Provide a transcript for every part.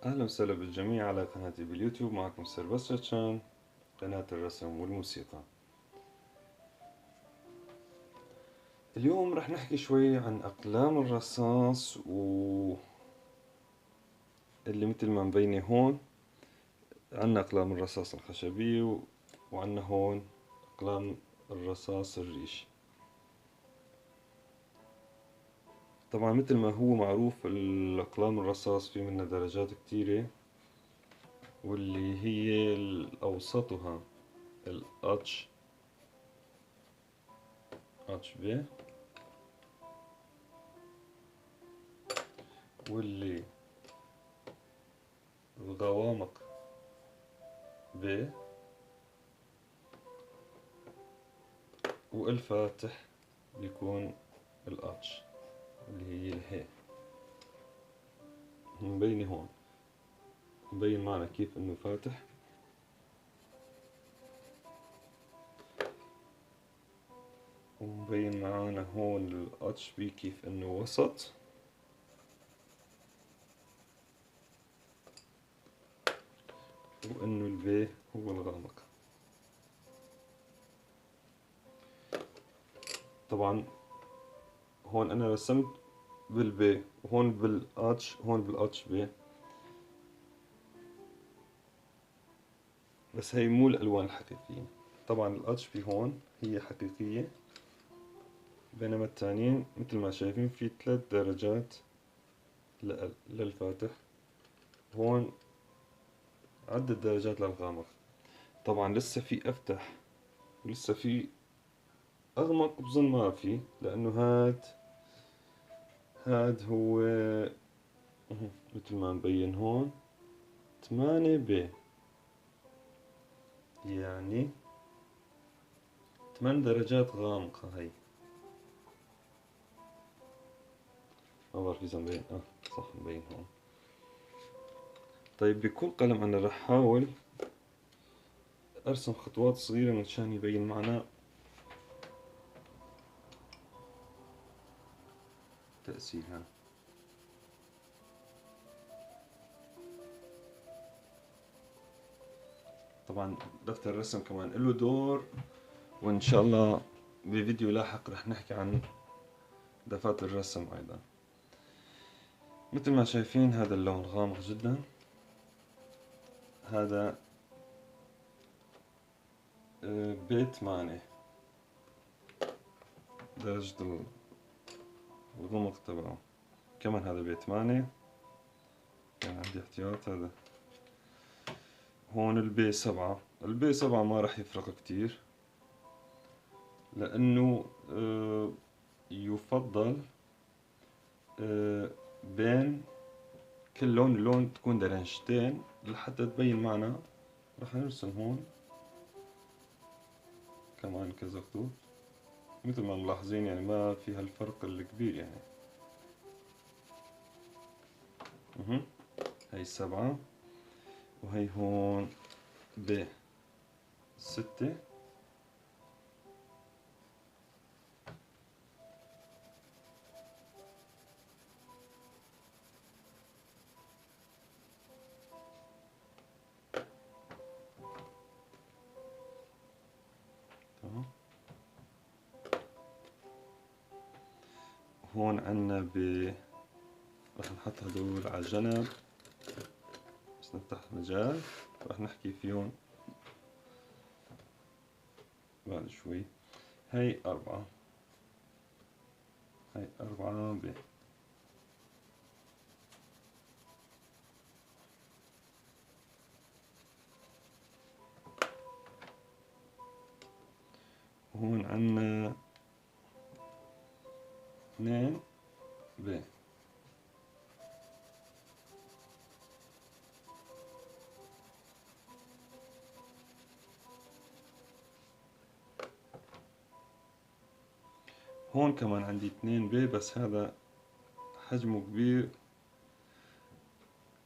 أهلا وسهلا بالجميع على قناتي باليوتيوب. معكم سيرفستر، قناة الرسم والموسيقى. اليوم رح نحكي شوي عن أقلام الرصاص و اللي مثل ما مبينة هون عنا أقلام الرصاص الخشبية، وعنا هون أقلام الرصاص الريش. طبعا مثل ما هو معروف الأقلام الرصاص في منها درجات كتيرة، واللي هي الأوسطها ال HB، واللي الغوامق B، والفاتح بيكون ال H اللي هي الهي. مبينة هون، مبين معنا كيف انه فاتح. ومبين معنا هون ال HB كيف انه وسط. وانه ال B هو الغامق. طبعا هون انا رسمت بال B، وهون بال H، هون بال HB، بس هي مو الالوان الحقيقية. طبعا ال HB هون هي حقيقية، بينما التانيين مثل ما شايفين في 3 درجات للفاتح، هون عدة درجات للغامق. طبعا لسه في افتح ولسه في اغمق، بظن ما في، لانه هاد هو مثل ما مبين هون 8 B، يعني 8 درجات غامقة. هي ما بعرف إذا مبين، صح مبين هون. طيب بكل قلم أنا رح أحاول أرسم خطوات صغيرة من شان يبين معنا تأثيرها. طبعا دفتر الرسم كمان له دور، وإن شاء الله بفيديو لاحق رح نحكي عن دفاتر الرسم أيضا. مثل ما شايفين هذا اللون غامق جدا، هذا B8 درجة الغمق تبعه، كمان هذا B8، كان عندي احتياط. هذا هون ال B7، ال B7 ما راح يفرق كتير، لأنه يفضل بين كل لون ولون تكون درجتين لحتى تبين معنا. راح نرسم هون كمان كذا خطوط مثل ما ملاحظين، ما في هالفرق الكبير. هي 7، وهي هون B6. هون عنا ب رح نحط هدول على جنب بس نفتح مجال، رح نحكي فيهم بعد شوي. هي 4، هي 4 ب. وهون عنا 2 ب. هون كمان عندي 2 ب، بس هذا حجمه كبير.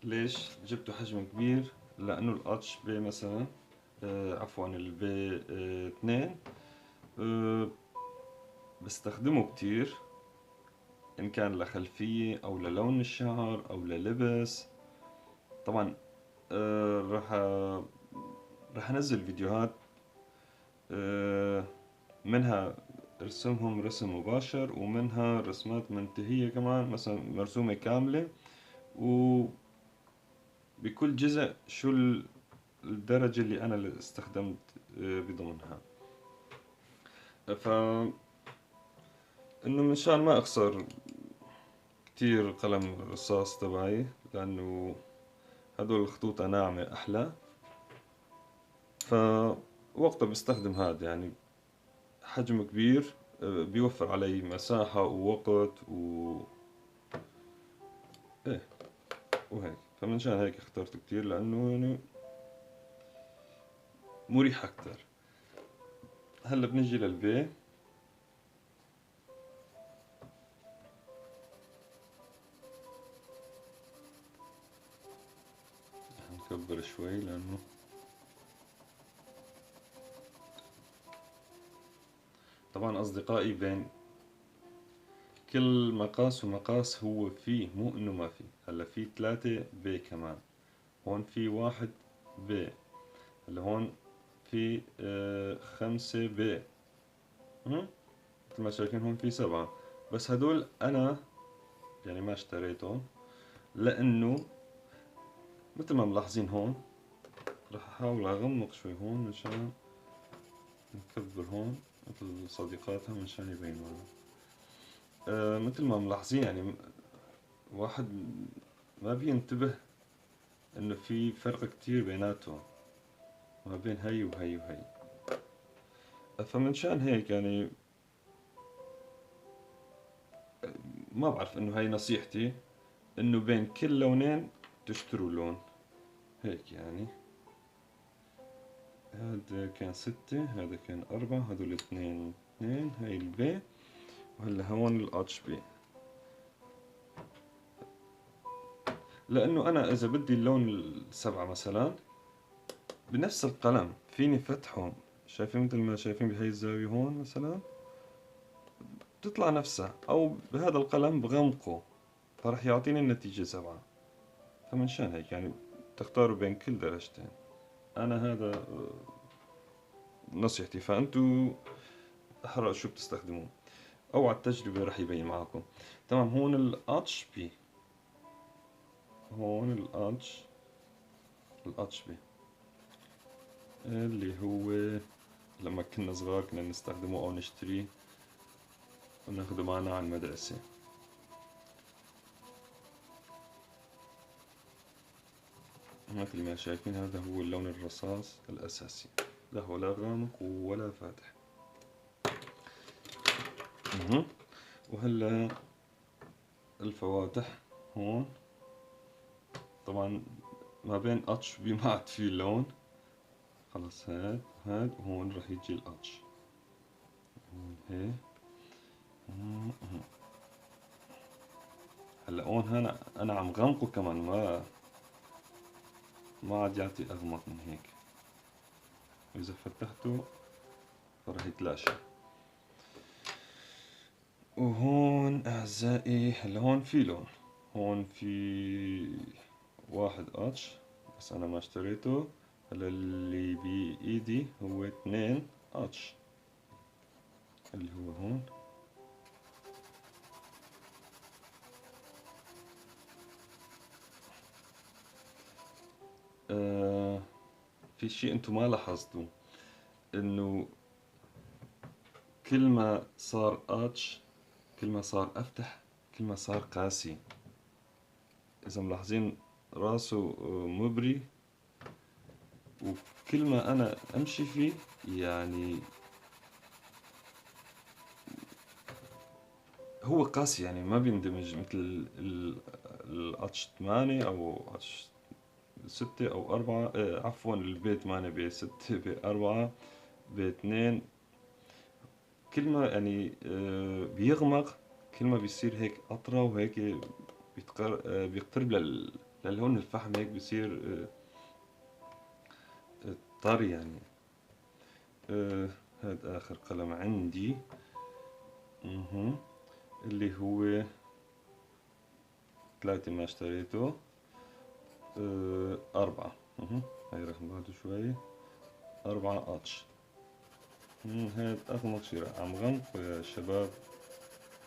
ليش جبته حجم كبير؟ لأنه ال HB مثلا، عفوا ال B، 2، بستخدمه كتير، إن كان لخلفية أو للون الشعر أو للبس. طبعا راح انزل فيديوهات منها ارسمهم رسم مباشر، ومنها رسمات منتهية كمان، مثلا مرسومة كاملة، وبكل جزء شو الدرجة اللي أنا اللي استخدمت بضمنها. ف إنه مشان ما أخسر كتير قلم الرصاص تبعي، لأنه هدول الخطوط ناعمة أحلى، فوقتها بستخدم هذا، حجم كبير، بيوفر علي مساحة ووقت و إيه وهيك. فمنشان هيك اخترته كتير، لأنه مريح أكتر. هلا بنجي للبي. نكبر شوي لأنه طبعا أصدقائي بين كل مقاس ومقاس هو فيه، مو إنه ما فيه. هلا في 3 B كمان، هون في 1 B، هلا هون في 5 B، مثل ما شايفين هون في 7، بس هدول أنا ما اشتريتهم، لأنه مثل ما ملاحظين هون راح أحاول أغمق شوي هون مشان نكبر هون مثل صديقاتها مشان يبين معنا. مثل ما ملاحظين واحد ما بينتبه إنه في فرق كتير بيناتهم، ما بين هي وهي وهي. فمنشان هيك ما بعرف إنه هاي نصيحتي، إنه بين كل لونين تشتروا لون هيك. هذا كان 6، هذا كان 4، هذول 2 2، هاي البي، وهلا هون الاتش بي. لأنه أنا إذا بدي اللون 7 مثلا بنفس القلم فيني فتحهم، شايفين مثل ما شايفين بهي الزاوية هون مثلا بتطلع نفسها، أو بهذا القلم بغمقه فرح يعطيني النتيجة 7. فمنشان هيك تختاروا بين كل درجتين. أنا هذا نصيحتي، فأنتو احرقوا شو بتستخدموه أو على التجربة رح يبين معكم. تمام. هون الاتش بي، هون الاتش بي اللي هو لما كنا صغار كنا نستخدمه أو نشتريه وناخده معنا على المدرسة. مثل ما شايفين هذا هو اللون الرصاص الأساسي، لا هو لا غامق ولا فاتح. وهلا الفواتح هون، طبعا ما بين اتش بي ما عاد في لون، خلص هاد هاد، وهون رح يجي الاتش هون هي. هلا هون انا عم غمقه كمان، ما عاد يعطي اغمق من هيك، واذا فتحته فرح يتلاشى. وهون اعزائي هلا هون في لون، هون في 1 اتش بس انا ما اشتريته. هلا اللي بايدي هو 2 اتش اللي هو هون. في شيء انتم ما لاحظتوه، انه كل ما صار اتش كل ما صار افتح كل ما صار قاسي. اذا ملاحظين راسه مبري، وكل ما انا امشي فيه هو قاسي، ما بيندمج مثل الاتش 8 او اتش 6 او 4، عفوا البي 8 بي 6 بي 4 بي 2. كل ما بيغمق كل ما بيصير هيك قطرة، وهيك بيقترب للون الفحم، هيك بيصير طري. هاد آخر قلم عندي، اللي هو 3 ما اشتريته. 4. هاي رح نبعده شوي. 4 H. هاد أغمق شي. عم غمقه يا شباب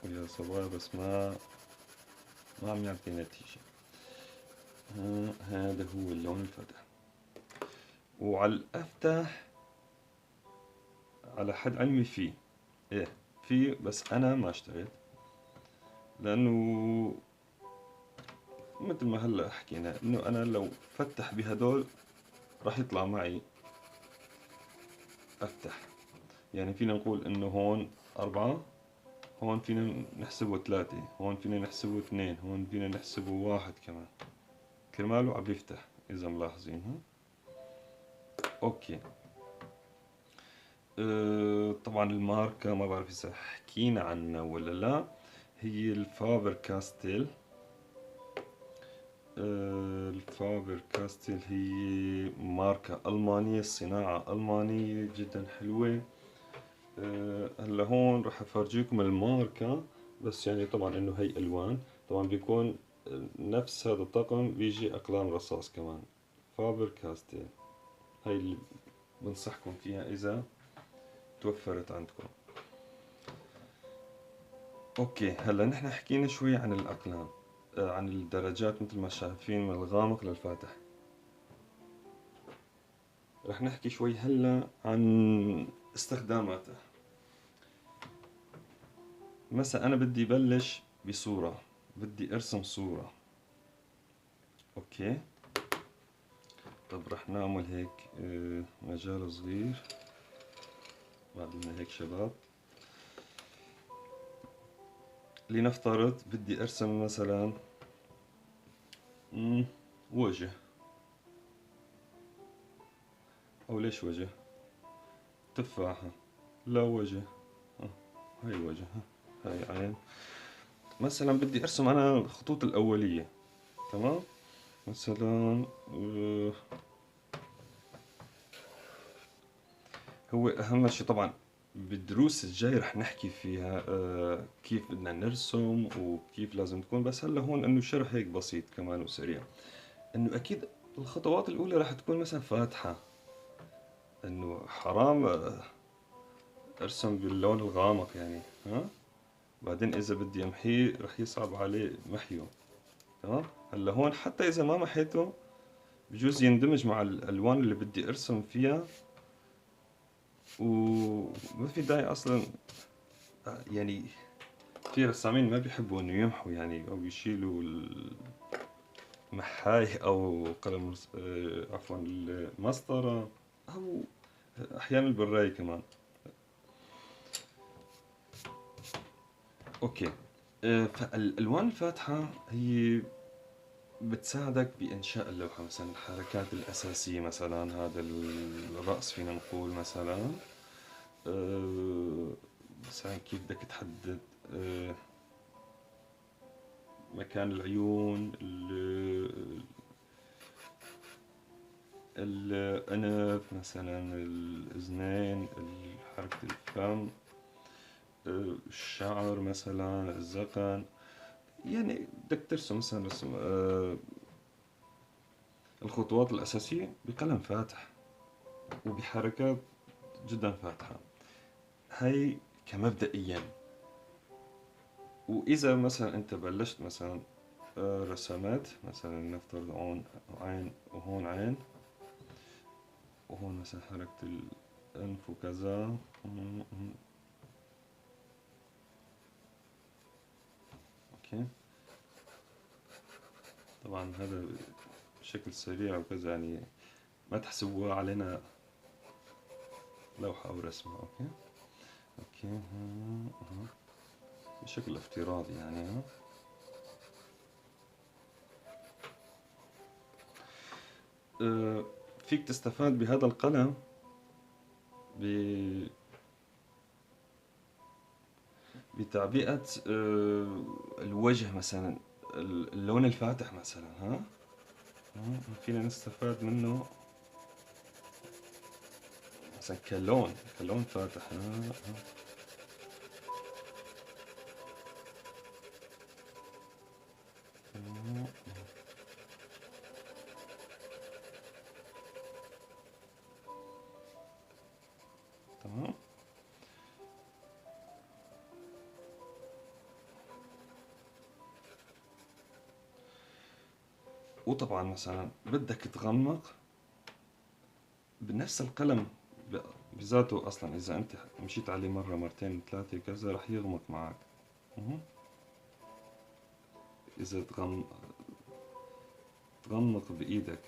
ويا صبايا، بس ما عم يعطي نتيجة. هذا هو اللون الفاتح. وعلى الأفتح على حد علمي فيه، إيه فيه، بس أنا ما اشتريت، لأنه مثل ما هلأ حكينا إنه أنا لو فتح بهدول راح يطلع معي أفتح. يعني فينا نقول إنه هون 4، هون فينا نحسبه 3، هون فينا نحسبه 2، هون فينا نحسبه 1 كمان، كرماله عم بيفتح إذا ملاحظين. ها؟ أوكي. طبعا الماركة ما بعرف إذا حكينا عنها ولا لا، هي الفابر كاستيل. الفابر كاستيل هي ماركة ألمانية، صناعة ألمانية جدا حلوة. هلا هون رح أفرجيكم الماركة، بس يعني طبعا إنه هي ألوان، طبعا بيكون نفس هذا الطقم بيجي أقلام رصاص كمان. فابر كاستيل هاي اللي بنصحكم فيها إذا توفرت عندكم. okay، هلا نحن حكينا شوي عن الأقلام، عن الدرجات مثل ما شايفين من الغامق للفاتح. رح نحكي شوي هلا عن استخداماتها. مثلا أنا بدي بلش بصورة، بدي أرسم صورة. okay، طب رح نعمل هيك، مجال صغير بعدين هيك شباب. لنفترض بدي أرسم مثلا، وجه، أو ليش وجه؟ تفاحة، لا وجه، هاي وجه، هاي عين. مثلا بدي أرسم أنا الخطوط الأولية، تمام؟ مثلا، هو أهم شيء طبعا بالدروس الجاي رح نحكي فيها، كيف بدنا نرسم وكيف لازم تكون، بس هلا هون إنه شرح هيك بسيط كمان وسريع. إنه أكيد الخطوات الأولى رح تكون مثلا فاتحة، إنه حرام، أرسم باللون الغامق يعني، ها؟ بعدين إذا بدي أمحيه رح يصعب عليه محيه، تمام؟ هلا هون حتى إذا ما محيته بجوز يندمج مع الألوان اللي بدي أرسم فيها، وما في داعي أصلاً. يعني في رسامين ما بيحبوا إنه يمحوا يعني، أو يشيلوا المحاي أو قلم عفواً المسطرة، أو أحياناً البراية كمان. أوكي، فالألوان الفاتحة هي بتساعدك بإنشاء اللوحة، مثلاً الحركات الأساسية، مثلاً هذا الرأس فينا نقول مثلاً، مثلاً كيف بدك تحدد، مكان العيون، الأنف مثلاً، الأذنين، حركة الفم، الشعر مثلاً، الذقن. يعني بدك ترسم مثلاً رسم، الخطوات الأساسية بقلم فاتح وبحركات جداً فاتحة. هاي كمبدئياً. وإذا مثلاً أنت بلشت مثلاً، رسمات، مثلاً نفترض هون عين وهون عين وهون مثلاً حركة الأنف وكذا، أوكي. طبعاً هذا بشكل سريع وكذا، يعني ما تحسبوها علينا لوحة أو رسمة. أوكي، أوكي، بشكل افتراضي يعني، ها. فيك تستفاد بهذا القلم بتعبئة، الوجه مثلا، اللون الفاتح مثلا، ها؟ فينا نستفاد منه مثلا كلون فاتح، ها؟ ها؟ وطبعا مثلا بدك تغمق بنفس القلم بذاته اصلا، اذا انت مشيت عليه مرة مرتين ثلاثة كذا رح يغمق معك. اذا تغمق بايدك.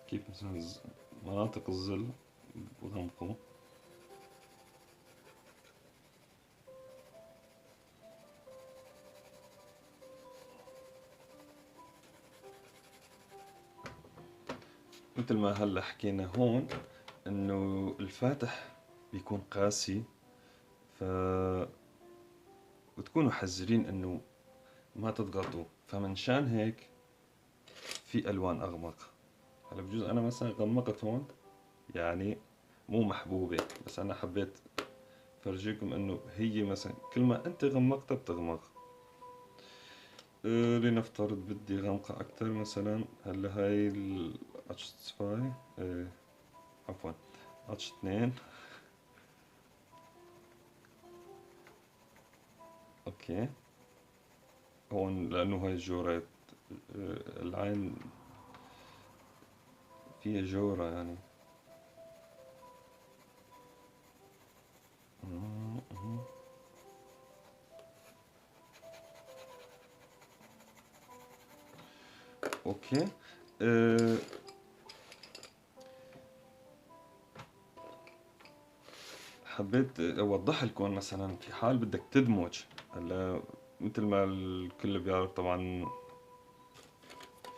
كيف مثلا مناطق الظل بغمقه. مثل ما هلا حكينا هون انه الفاتح بيكون قاسي، ف بتكونوا حذرين انه ما تضغطوا، فمنشان هيك في الوان اغمق. هلا بجوز انا مثلا غمقت هون، يعني مو محبوبة، بس انا حبيت فرجيكم انه هي مثلا كل ما انت غمقتها بتغمق. لنفترض بدي غمقة اكتر مثلا، هلا هاي ال H 5، عفوا H 2. okay هون لانه هاي جورة، العين فيها جورة يعني. okay. حبيت اوضح لكم مثلا في حال بدك تدمج، هلا مثل ما الكل بيعرف طبعا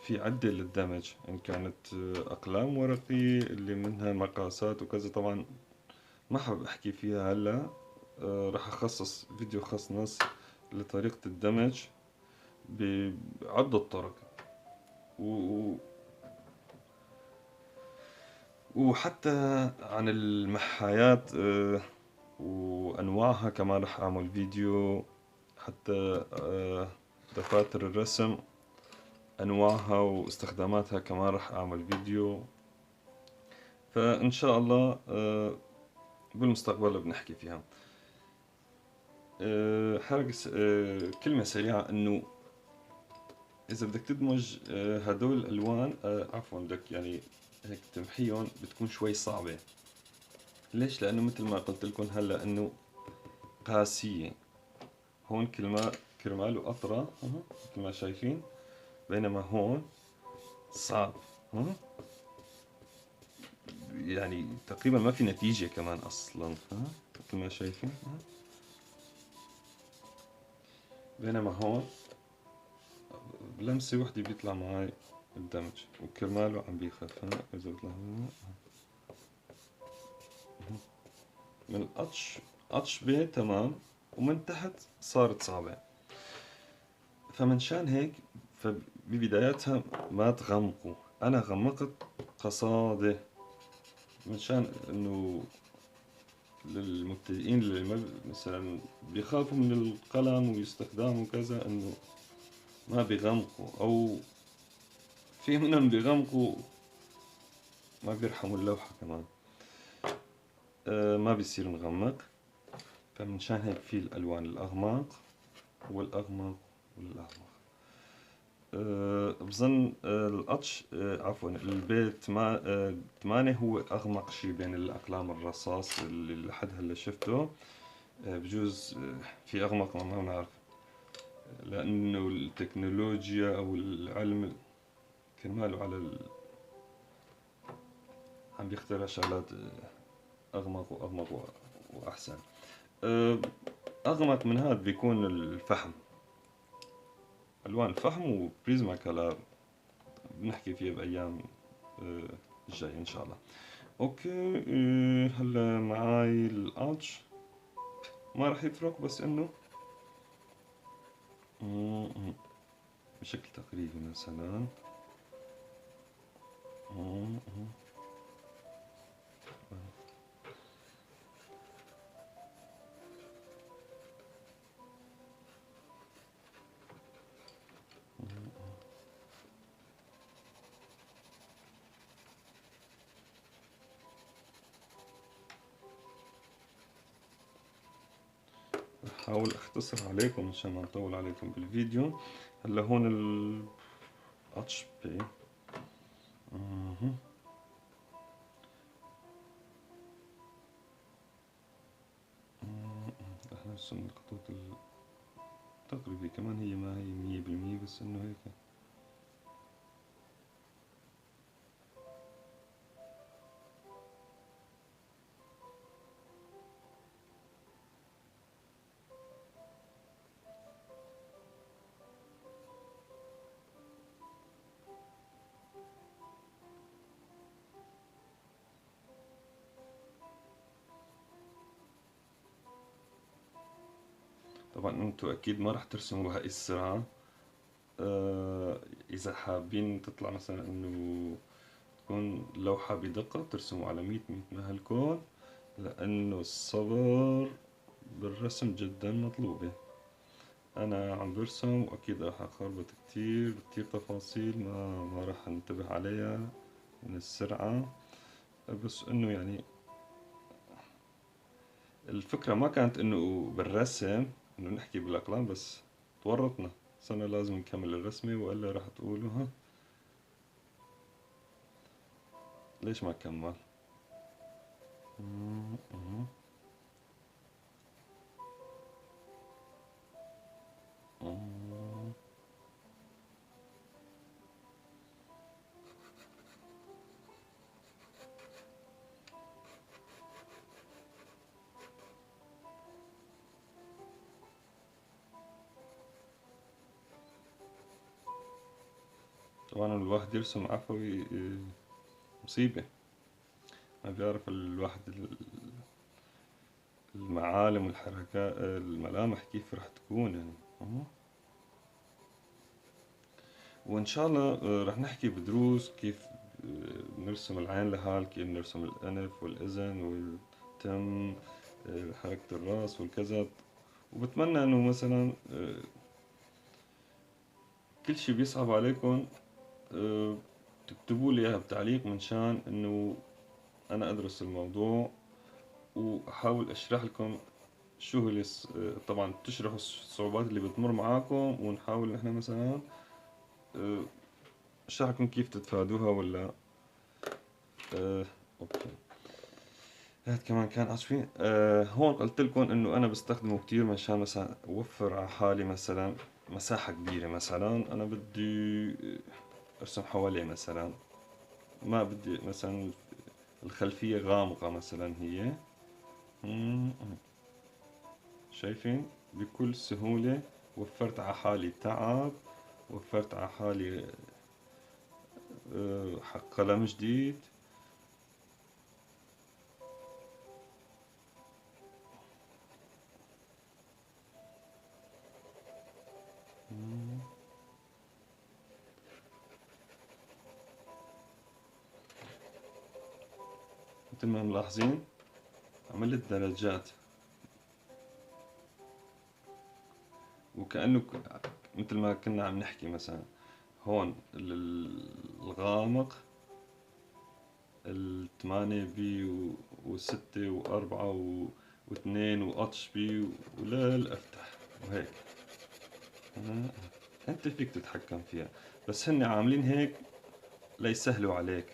في عدة للدمج، إن كانت أقلام ورقية اللي منها مقاسات وكذا، طبعا ما حابب أحكي فيها هلا، راح أخصص فيديو خاص نص لطريقة الدمج بعدة طرق، وحتى عن المحايات وأنواعها كمان راح أعمل فيديو، حتى دفاتر الرسم أنواعها واستخداماتها كمان راح أعمل فيديو، فإن شاء الله بالمستقبل بنحكي فيها. حركة كلمة سريعة، إنه إذا بدك تدمج هدول الألوان، عفوا بدك يعني هيك تمحيهم، بتكون شوي صعبة. ليش؟ لأنه مثل ما قلت لكم هلأ إنه قاسية، هون كل ما كرماله أطرى مثل ما شايفين، بينما هون صعب، يعني تقريبا ما في نتيجة كمان أصلا، مثل ما شايفين، بينما هون بلمسة وحدة بيطلع معي الدمج، وكرماله عم بيخف. إذا بيطلع من الاتش بي تمام، ومن تحت صارت صعبة. فمنشان هيك فببداياتها ما تغمقوا، أنا غمقت قصادة منشان إنه للمبتدئين اللي ما مثلا بيخافوا من القلم ويستخدامه كذا، إنه ما بيغمقوا، أو في منهم بيغمقوا ما بيرحموا اللوحة كمان، ما بيصير نغمق. فمنشان هيك في الألوان الأغمق والأغمق والأغمق. بظن الأتش، عفوا البي 8 هو أغمق شي بين الأقلام الرصاص اللي لحد هلا شفته. بجوز في أغمق ما بنعرف، لأنه التكنولوجيا أو العلم كرماله على عم بيخترع شغلات أغمق وأغمق وأحسن. أغمق من هذا بيكون الفحم، ألوان الفحم وبريزما كلر، بنحكي فيها بأيام الجاية إن شاء الله. okay، هلا معاي الأتش ما راح يفرق، بس إنه بشكل تقريبي مثلا. حاول اختصر عليكم مشان ما نطول عليكم بالفيديو. هلا هون ال HB. رح نرسم الخطوط التقريبية كمان، هي ما هي 100% بس انه هيك. طبعا انتو اكيد ما رح ترسموا بهاي السرعة. اذا حابين تطلع مثلا انه تكون لوحة بدقة ترسموا على 100 مهلكم، لانه الصبر بالرسم جدا مطلوبة. انا عم برسم واكيد راح اخربط كتير كتير تفاصيل ما راح انتبه عليها من السرعة، بس انه الفكرة ما كانت انه بالرسم انه نحكي بالاقلام، بس تورطنا، صرنا لازم نكمل الرسمة والا راح تقولوا ها ليش ما كمل. طبعا الواحد يرسم عفوي مصيبة، ما بيعرف الواحد المعالم والحركات الملامح كيف رح تكون. وإن شاء الله رح نحكي بدروس كيف بنرسم العين لحال، كيف بنرسم الأنف والإذن والتم، حركة الرأس والكذا. وبتمنى إنه مثلا كل شي بيصعب عليكم تكتبوا لي إياها بتعليق، من شان إنه أنا أدرس الموضوع وأحاول أشرح لكم شو هو اللي طبعاً تشرحوا الصعوبات اللي بتمر معاكم، ونحاول نحن مثلاً، أشرح لكم كيف تتفادوها ولا. أوكي. هاد كمان كان عشوائي. هون قلت لكم إنه أنا بستخدمه كتير مشان مثلاً أوفر على حالي مثلاً مساحة كبيرة. مثلاً أنا بدي أرسم حواليه، مثلاً ما بدي مثلاً الخلفية غامقة مثلاً هي. شايفين بكل سهولة وفرت على حالي تعب، وفرت على حالي حق قلم جديد. مثل ما ملاحظين عملت درجات، وكأنه مثل ما كنا عم نحكي مثلا هون الغامق الثمانية بي وستة وأربعة واثنين واتش بي وللأفتح وهيك. أنت فيك تتحكم فيها، بس هن عاملين هيك ليسهلوا عليك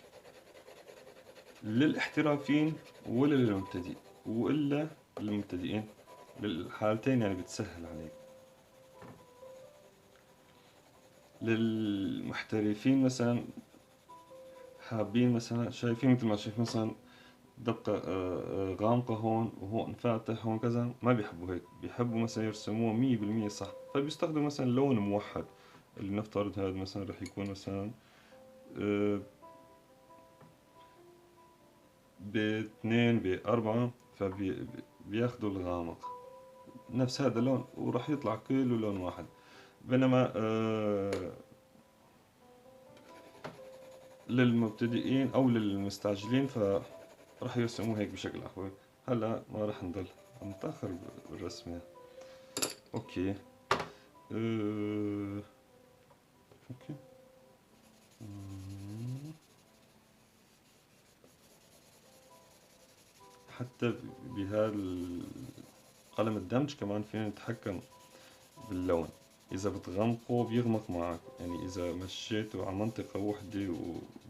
للاحترافيين ولا للمبتدئ، وإلا للمبتدئين للحالتين، بتسهل عليك. للمحترفين مثلا حابين مثلا شايفين مثل ما شايف مثلا دقة غامقة هون وهون فاتح هون كذا، ما بيحبوا هيك، بيحبوا مثلا يرسموها 100% صح، فبيستخدموا مثلا لون موحد. اللي نفترض هذا مثلا رح يكون مثلا باثنين بأربعة، فبياخدوا الغامق نفس هذا اللون وراح يطلع كله لون واحد. بينما للمبتدئين أو للمستعجلين فراح يرسموه هيك بشكل عفوي. هلا ما راح نضل عم نتأخر بالرسمة. أوكي. حتى بهالقلم بقلم الدمج كمان فينا نتحكم باللون، إذا بتغمقه بيغمق معك، يعني إذا مشيته على منطقة وحدة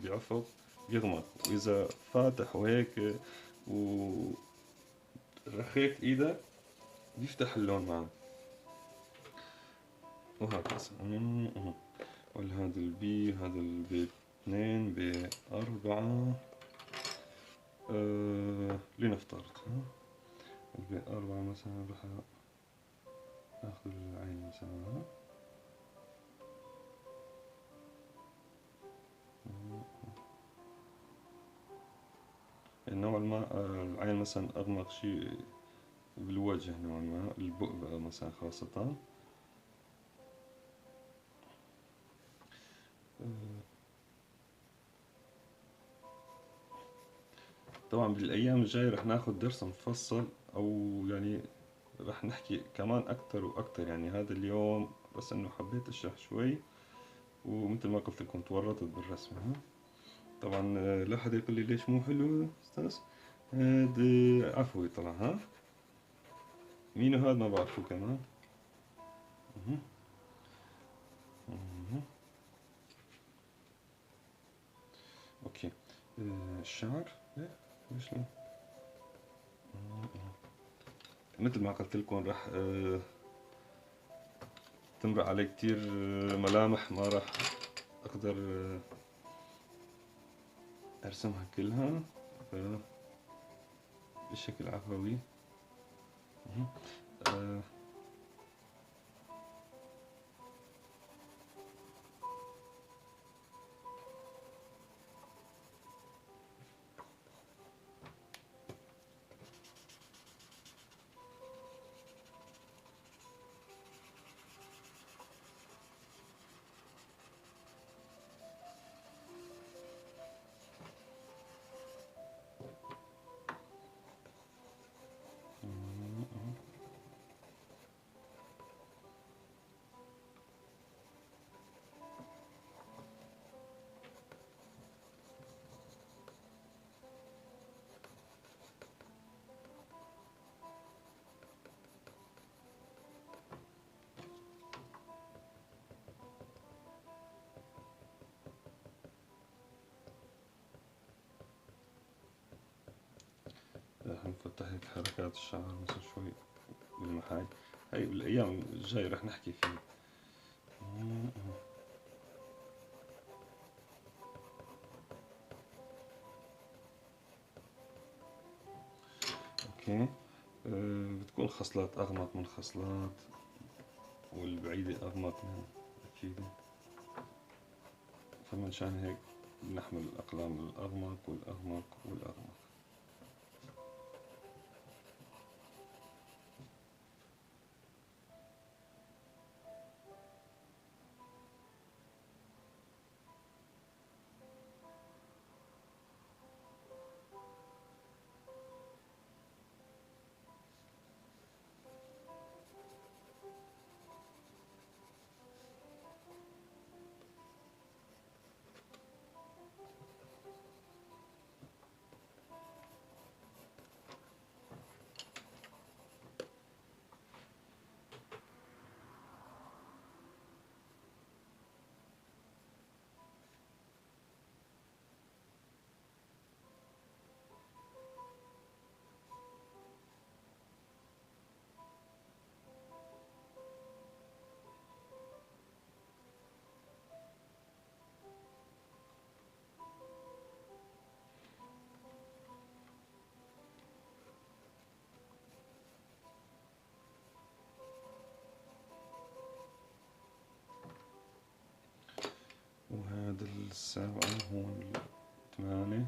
وبعفق بيغمق، وإذا فاتح وهيك ورخيت إيدك بيفتح اللون معك، وهكذا. وهذا ال B، هذا ال B 2، B 4، لنفترض ال B 4 مثلا رح آخذ العين مثلا، نوعا ما العين مثلا أغمق شيء بالوجه نوعا ما، البؤبؤة مثلا خاصة. طبعا بالأيام الجاية رح ناخد درس مفصل، أو يعني رح نحكي كمان أكتر وأكتر، يعني هذا اليوم بس إنه حبيت أشرح شوي، ومثل ما قلت لكم تورطت بالرسمة. ها طبعا لا حدا يقول لي ليش مو حلو أستاذ، هذا عفوي طلع. ها مين هذا ما بعرفه كمان. okay. الشعر ليش لا؟ مثل ما قلت لكم راح تمرق علي كتير ملامح ما راح اقدر ارسمها كلها، ف بشكل عفوي. رح نفتح هيك حركات الشعر مثلا شوي بالمحاي، هاي بالأيام الجاية رح نحكي فيه. okay. بتكون خصلات أغمق من خصلات، والبعيدة أغمق من أكيد، فمنشان هيك بنحمل الأقلام الأغمق والأغمق والأغمق. وهذا 7 هون 8.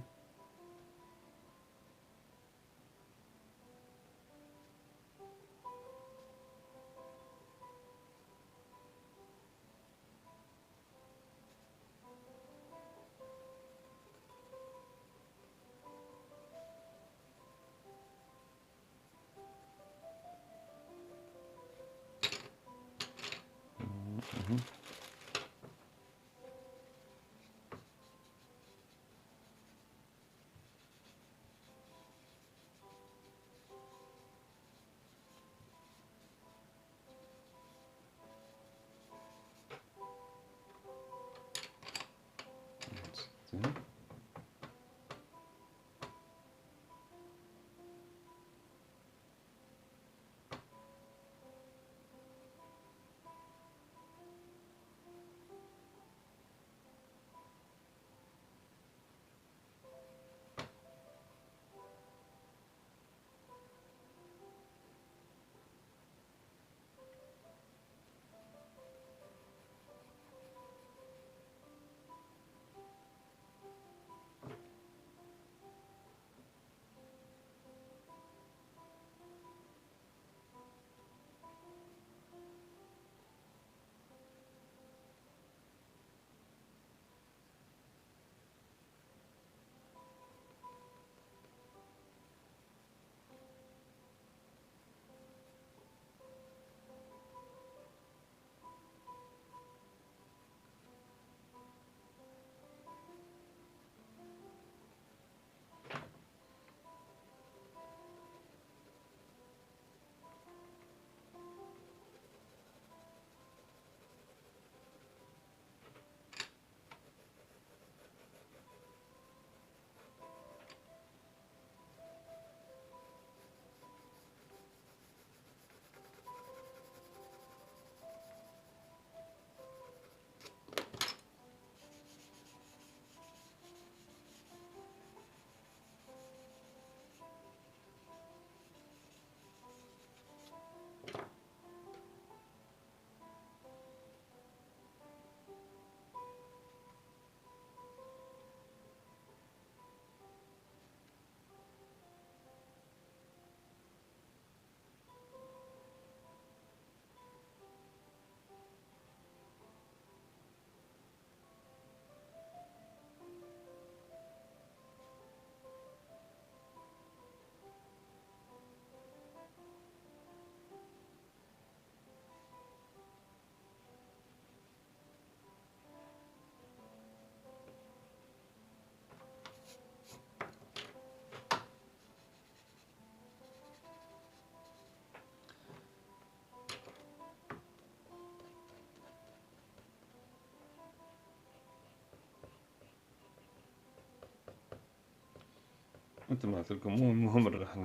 مثل ما قلت لكم مو المهم رح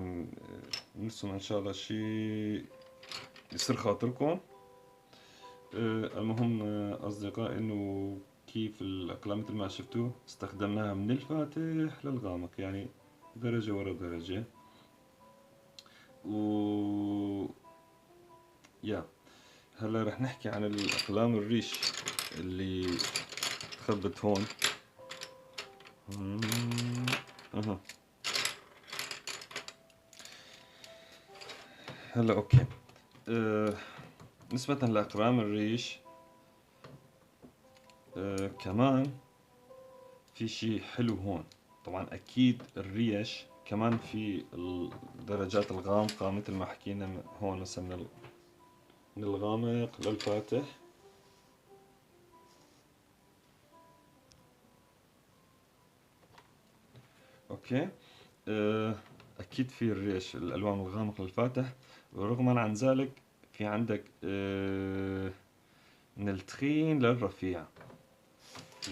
نرسم ان شاء الله شيء يصير خاطركم. المهم اصدقائي انه كيف الاقلام مثل ما شفتوا استخدمناها من الفاتح للغامق، يعني درجة ورا درجة. و يا هلا رح نحكي عن الاقلام الريش اللي تخبت هون. هلا okay. نسبة لأقلام الريش كمان في شيء حلو هون. طبعا أكيد الريش كمان في الدرجات الغامقة مثل ما حكينا هون، مثلا من الغامق للفاتح. okay. أكيد في الريش الألوان الغامق للفاتح، ورغما عن ذلك في عندك من التخين للرفيع،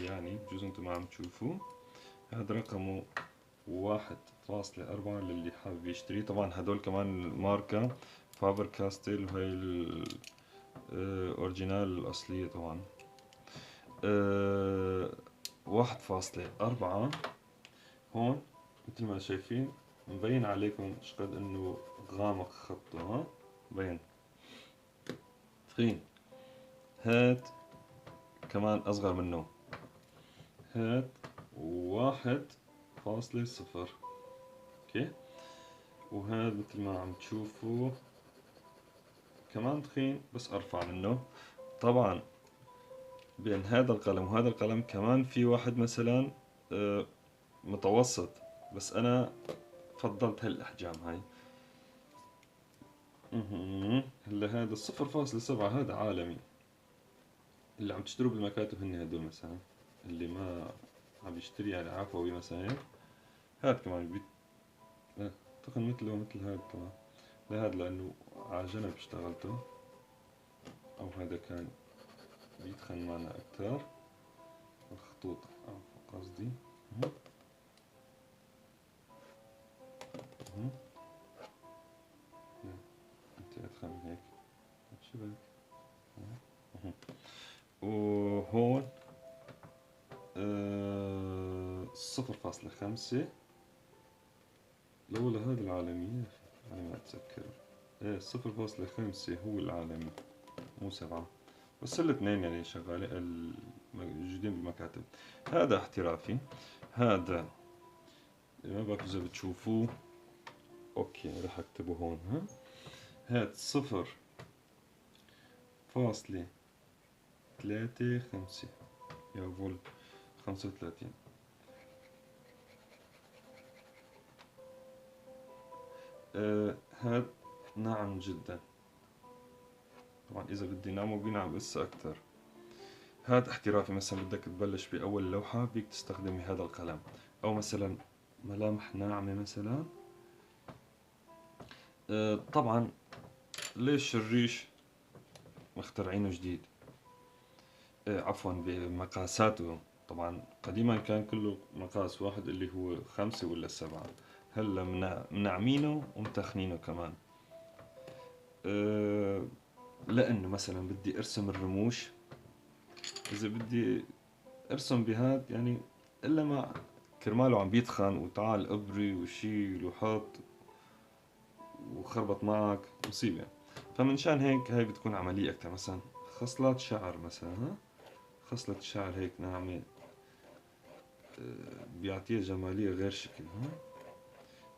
يعني بجوز انتم ما عم تشوفوه. هذا رقمه 1.4 للي حابب يشتري. طبعا هدول كمان ماركة فابر كاستل، وهي ال original الأصلية طبعا. 1.4 هون مثل ما شايفين مبين عليكم شقد انه غامق خطه، ها مبين تخين. هات كمان اصغر منه، هات 1.0. okay، وهذا مثل ما عم تشوفوا كمان تخين بس ارفع منه. طبعا بين هذا القلم وهذا القلم كمان في واحد مثلا متوسط، بس انا فضلت هالاحجام هاي. هلا هذا 0.7 هذا عالمي، اللي عم تشتروه بالمكاتب هن هدول مثلا، اللي ما عم يشتري يعني عفوي مثلا هيك. هذا كمان تخن مثله مثل هذا طبعا، لا هذا لانه على جنب اشتغلته، او هذا كان بيتخن معنا اكثر الخطوط قصدي. انت ادخل من هيك شبك. وهون 0.5 لولا هذا العالمي يا اخي انا ما اتذكر. ايه 0.5 هو العالمي مو 7، بس الاثنين يعني شغالين الموجودين بالمكاتب. هذا احترافي، هذا ما بعرف اذا بتشوفوه. okay رح اكتبه هون. ها هاد 0.35 يا فول 35. هاد ناعم جدا، طبعا اذا بدي نعمه بينعم لسه اكثر. هاد احترافي، مثلا بدك تبلش باول لوحة فيك تستخدمي هذا القلم، او مثلا ملامح ناعمة مثلا. طبعا ليش الريش مخترعينه جديد؟ عفوا بمقاساته. طبعا قديما كان كله مقاس واحد اللي هو 5 ولا 7، هلا منعمينه ومتخنينه كمان. لانه مثلا بدي ارسم الرموش، اذا بدي ارسم بهاد يعني الا ما كرماله عم بيتخن وتعال ابري وشيل وحط وخربط معك مصيبة. فمن شان هيك هاي بتكون عملية أكثر. مثلا خصلات شعر مثلا، ها خصلة شعر هيك ناعمة، بيعطيها جمالية غير شكل. ها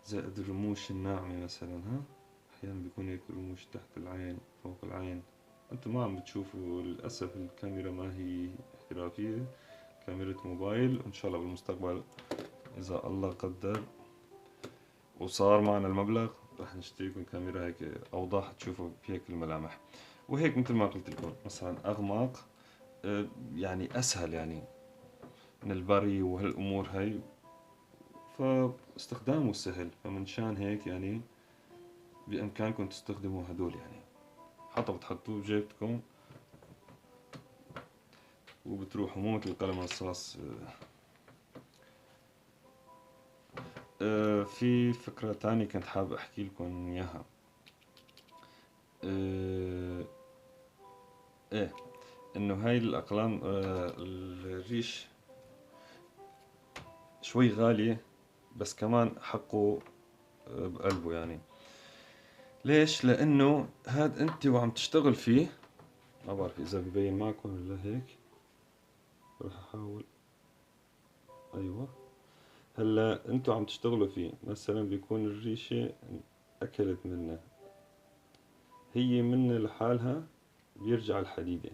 زائد الرموش الناعمة مثلا، ها أحيانا بيكون هيك رموش تحت العين فوق العين. أنتم ما عم بتشوفوا للأسف، الكاميرا ما هي احترافية، كاميرا موبايل. وإن شاء الله بالمستقبل إذا الله قدر وصار معنا المبلغ رح نشتري لكم كاميرا هيك أوضح تشوفوا فيها كل الملامح. وهيك مثل ما قلت لكم مثلا أغمق، يعني أسهل يعني من البري وهالأمور هاي، فاستخدامه سهل. فمن شان هيك يعني بإمكانكم تستخدموا هدول، يعني حتى بتحطوه بجيبتكم وبتروحوا، مو مثل القلم الرصاص. في فكرة تانية كنت حابب احكي لكم اياها. ايه انه هاي الاقلام الريش شوي غالية، بس كمان حقه بقلبه يعني. ليش؟ لانه هاد انت وعم تشتغل فيه، ما بعرف اذا ببين معكم ولا هيك، رح احاول. ايوه هلا انتو عم تشتغلوا فيه، مثلا بيكون الريشة اكلت منها، هي منها لحالها بيرجع الحديدة،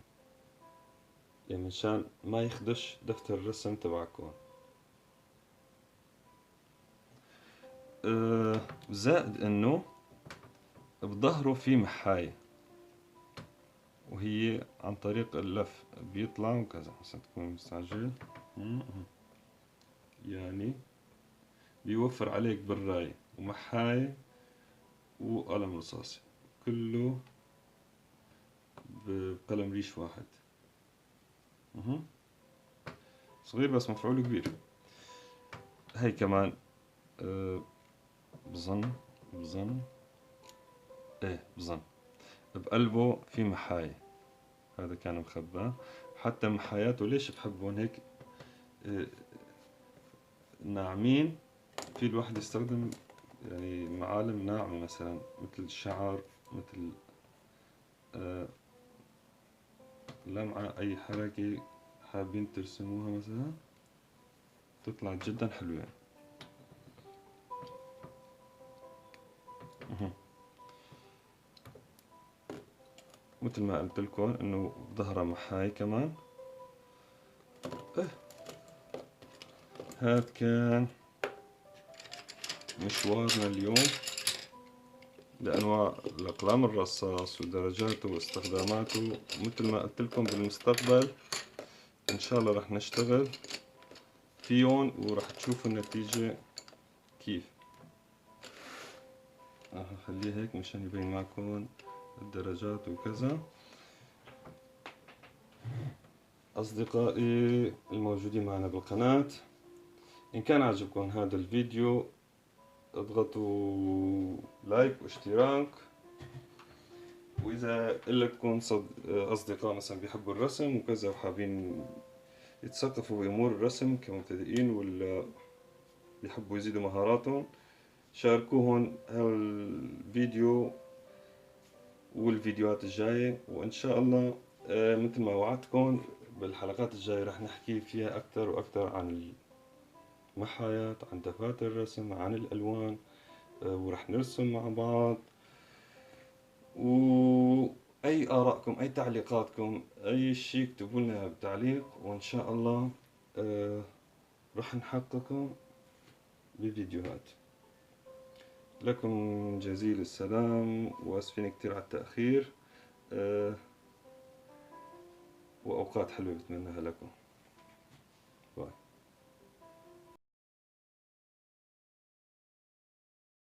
يعني مشان ما يخدش دفتر الرسم تبعكم. زائد انه بظهره في محاية، وهي عن طريق اللف بيطلع وكذا، عشان تكون مستعجل. يعني بيوفر عليك براية ومحاية وقلم رصاصي، كله بقلم ريش واحد. صغير بس مفعوله كبير. هاي كمان بظن ايه بظن بقلبه في محاية، هذا كان مخبى. حتى محاياته ليش بحبهم هيك ناعمين، في الواحد يستخدم يعني معالم ناعمة مثلا مثل الشعر، مثل لمعة، أي حركة حابين ترسموها مثلا تطلع جدا حلوة. مثل ما قلت لكم انه بظهرها محاي كمان. هاد كان مشوارنا اليوم لأنواع الأقلام الرصاص ودرجاته واستخداماته. مثل ما قلت لكم بالمستقبل إن شاء الله رح نشتغل فيهم ورح تشوفوا النتيجة كيف. راح أخليه هيك مشان يبين معكم الدرجات وكذا. أصدقائي الموجودين معنا بالقناة، إن كان عجبكم هذا الفيديو اضغطوا لايك واشتراك، وإذا لكم أصدقاء مثلا بيحبوا الرسم وكذا وحابين يتثقفوا بأمور الرسم كمبتدئين ولا بيحبوا يزيدوا مهاراتهم، شاركوهم هالفيديو والفيديوهات الجاية. وإن شاء الله مثل ما وعدتكم بالحلقات الجاية رح نحكي فيها أكثر وأكثر عن المحايات، عن دفاتر الرسم، عن الألوان، ورح نرسم مع بعض. وأي آرائكم، أي تعليقاتكم، أي شيء اكتبوا لنا بتعليق، وإن شاء الله رح نحققه بفيديوهات. لكم جزيل السلام، وأسفين كتير على التأخير، وأوقات حلوة بتمناها لكم.